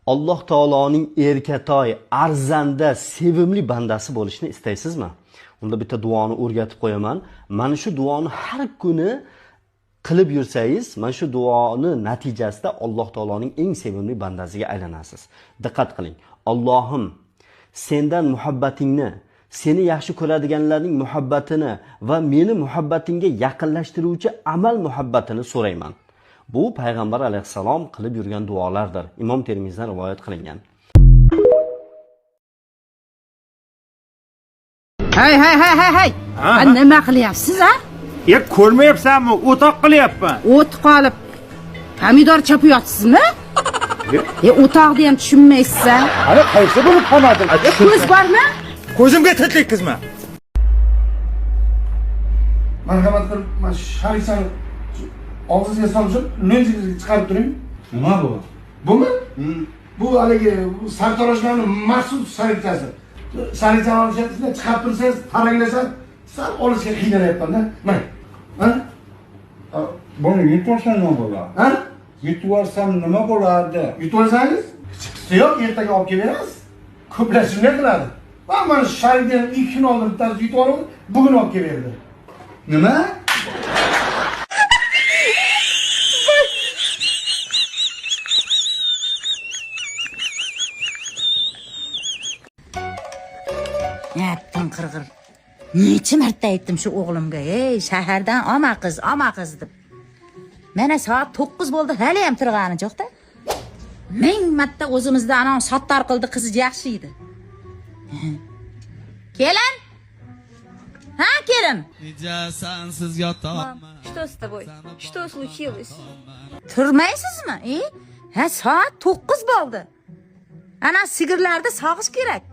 Alloh taoloning erkatoy, arzanda, sevimli bandasi bo'lishni istaysizmi? Unda bitta duoni o'rgatib qo'yaman. Mana shu duoni har kuni qilib yursangiz, mana shu duoni natijasida Alloh taoloning eng sevimli bandasiga aylanasiz. Diqqat qiling. Allohim, sendan muhabbatingni, seni yaxshi ko'radiganlarning muhabbatini va meni muhabbatingga yaqinlashtiruvchi amal muhabbatini so'rayman. Bu payg'ambar alayhissalom qilib yurgan duolardir. Imom Termizdan rivoyat qilingan. Hey hey hey hey hey. Ha, Nima qilyapsiz a? Ya ko'rmayapsanmi? O'toq qilyapman. O't qolib pomidor chopyapsizmi? O'toqni ham tushunmaysiz a? Ana qaysi buni pomidor? Ko'z bormi? Ko'zimga tiltlik qizma. Marhamat qilib, mana shu sharikchani og'zingizga solib, lunjingizga chiqarib turing. Nima bu? Bumi? Bu haligi sartaroshlarning maxsus sharikchasi. Sharikchani olishadi, chiqarib tursangiz taranglashadi. Sal olishga qiynalyapman-da. Mana. Ha? Buni yutolsam nima bo'ladi? Ha? Yutib olsam nima bo'ladi? Yutib olsangiz, chiqisi yo'q, ertaga olib kelib berasiz. Ko'plar shunday qiladi. Mana shu sharikni 2 kun oldin bittasi yutib olib, bugun olib kelib berdi. Nima? Yattin qirg'ir. Necha marta aytdim shu o'g'limga, ey shahardan olma qiz, olma qiz deb. Mana soat 9 bo'ldi, hali ham turgani yo'q-da. Ming marta o'zimizda anon Sattor qildi, qizi yaxshi edi. Kelin? Ha, kelin. Мам, что с тобой? Что случилось? Turmaysizmi? Ha, soat 9 bo'ldi. Ana sigirlarni sog'ish kerak.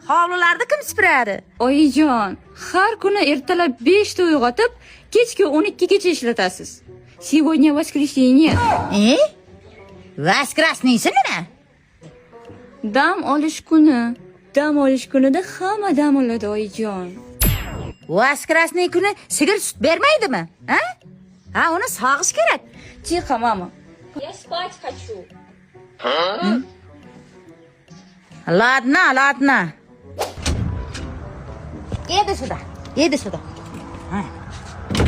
Hovlilarni kim supuradi? Oyijon, har kuni ertalab 5 ta uyg'otib, kechki 12 gacha ishlatasiz. Сегодня воскресенье. Vaskrasniysi nima? Dam olish kuni. Dam olish kunida hamma dam oladi, oyijon. Vaskrasniy kuni sigir sut bermaydimi? Ha? Ha, uni sog'ish kerak. Тихо, мама. Я спать хочу. Ладно, ладно. Иди сюда, иди сюда.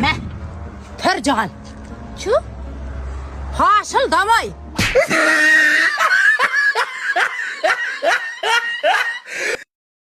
Ma, tur jig'al. Chu? Hosil домой.